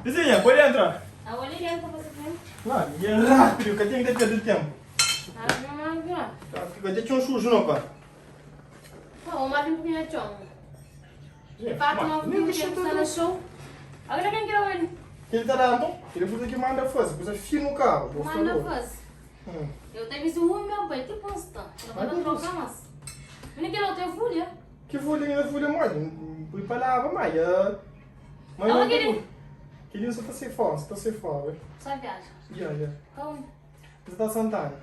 Vizinha, pode entra. Awo li dentro pa você. Não, é rápido, que tem que perder tempo. Ah, não, não. Tá, fica até tchon sujo, não, pá. Pô, uma vez que eu tchon. Fato, não, Nem não que tem chata está no show. Agora quem quer ele? Ele tá lá, então? Ele foi que manda fazer, coisa fina no carro. por Manda favor. faz. Hum. Eu tenho visto um meu pai, tipo posta. Não vou trocar mais. Menino que não tem folha. Que folha, folha mole? Fui para lá, mas... Mas Ah, não querido. Querido, você tá sem fora, você tá sem fora. Só viaja. Já, já. Então, Você tá Santana.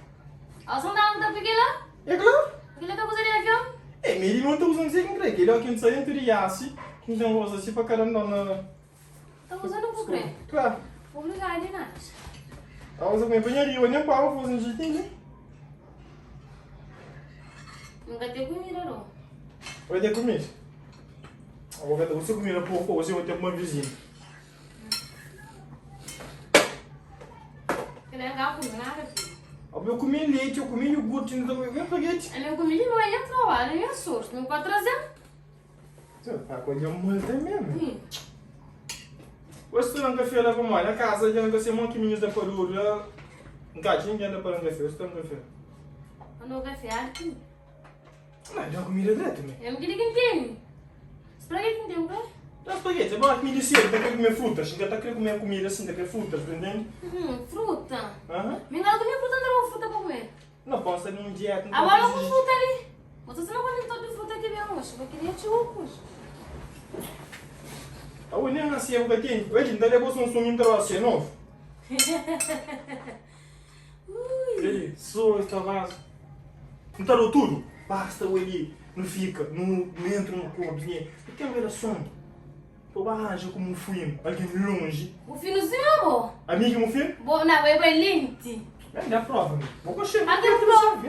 a Santana tá pequena lá? É claro. Aquele que usa de avião? É, mas ele não tá usando sem crer. Ele é quem sai dentro de Yassi, que não usa assim pra caramba na... Tá usando o crer. Claro. Obrigada, Nath. Tá usando minha banharia, eu nem pau, fazendo jeitinho, né? Nunca tem comida, não. Vai ter comida. Agora você comida pouco, hoje eu vou ter uma vizinha. Que nem gato comer nada, filho. Eu comi leite, eu comi iogurte, então eu espaguete. A minha comida não é trabalho, é sorte. Não pode trazer. Você tá com a multa mesmo. Hum. Hoje tu não café lá para mãe, na casa, já não café, monte meninos da parura. Não tá, tinha anda para um café, hoje tu não café. Eu não café aqui. Não, já comida direto, né? Eu não queria que tem. Espaguete não tem o quê? Não, espaguete, é bom comida cedo, tá querendo comer frutas, ainda tá querendo comer comida assim, tá querendo frutas, entende? Hum, fruta. Aham. Me engano comer fruta, não fruta para comer. Não posso ir num dieta, não Agora eu posso com fruta ali. Você não come todo de fruta aqui mesmo, hoje. Eu queria te ocos. A nem nasci eu que tem. Hoje ainda levou um suminho para você novo. Ui. Ele, só está lá. Não tá tudo. Basta o ele não fica, não, não entra no corpo, né? Eu tenho relação. Eu arranjo como um filho, alguém longe. O filhozinho, bo. Amigo, meu filho? Bo, não, é valente. Vem dá prova, meu. Vou gostar. Ah, tem prova.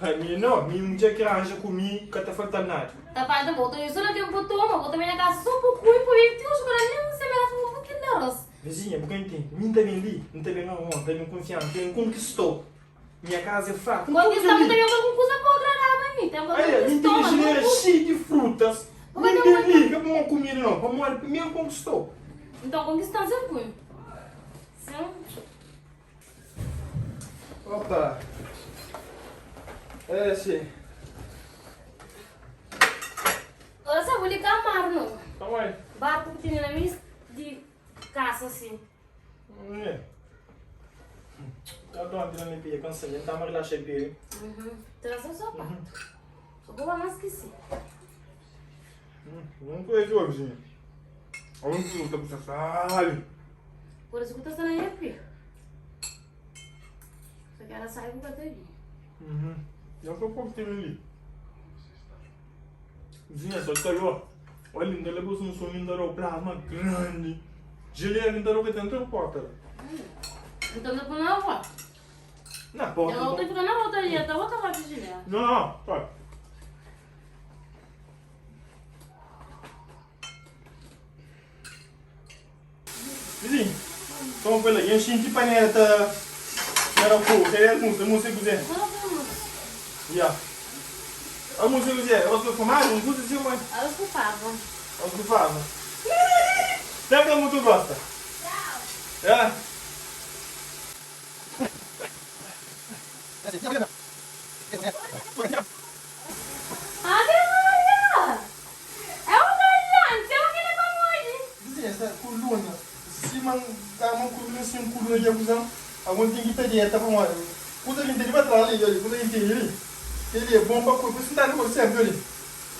A minha não, minha mulher que arranja comigo, que tá faltando nada. Tá falando, botou isso no tempo toma, botou minha casa só por cu e por isso, eu chorando, nem sei mais um pouquinho de arroz. Vizinha, porque entende? Mim também ali, não também não, não também confiante, também conquistou. Minha casa é fraca. não Quando estamos ali. também com alguma coisa para agradar, mim, tem Olha, alguma minha toma, geleira não cheia de frutas. Porque Não não tem ali, que é bom comida não. Vamos olhar, primeiro conquistou. Então conquistando sempre. Sim. Opa. É, sim. Olha só, vou ligar mar, não. Tá bem. Bato que tem na minha de casa assim. É. Tá bom, tirando a pia, cansa, gente tá mais relaxado pia. Uhum. Traz o sapato. Só vou mais que sim. Não foi jogo, vizinho. Olha um fruta pra você sabe. Por isso que eu tô sendo aqui. Só que ela sai com bateria. Uhum. Já foi pouco tempo ali. Vizinha, só que Olha, ainda levou um sonho da plasma grande. Geleira ainda não tem dentro da porta. Então depois na rua. Na porta. Eu outra fica na outra ali, até outra vai de geleira. Não, não, tá. Vizinho, toma pela aí, enche de panela, tá? Era o fogo, quer almoço, almoço e cozinha. Já. Almoço e cozinha, arroz com fumado, um custo assim, mãe. Arroz com fava. Arroz com fava. Sabe que muito gosta? Tchau. É. Ave Maria! É um brilhante, é um que ele hoje. Vizinha, essa coluna, se man, dá uma coluna assim, uma coluna de acusão, algum tem que estar dieta para uma. Cusa que tem para trás ali, olha, cusa que tem ali. Ele é bom para corpo, você tá no sempre ali.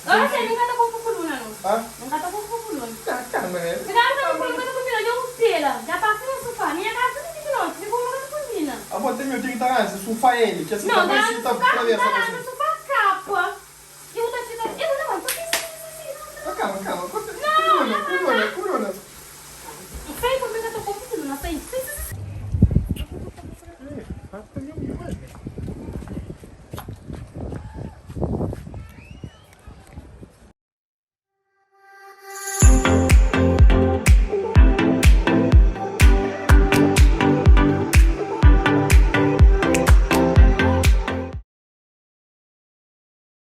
Olha, você nunca tá com coluna, não. Ah? Nunca tá com coluna. Tá, calma, né? Fica tá com coluna, tá com coluna, eu pela. Já tá com sofá. Minha casa não tem não, fica com coluna. A bota meu tem que estar antes, sofá ele, que assim Não, também dá se no tá sofá, atravessa dá assim. no sofá capa. Eu tá ficando, eu não, tô pensando assim. Ah, calma, calma. Coluna, coluna, coluna.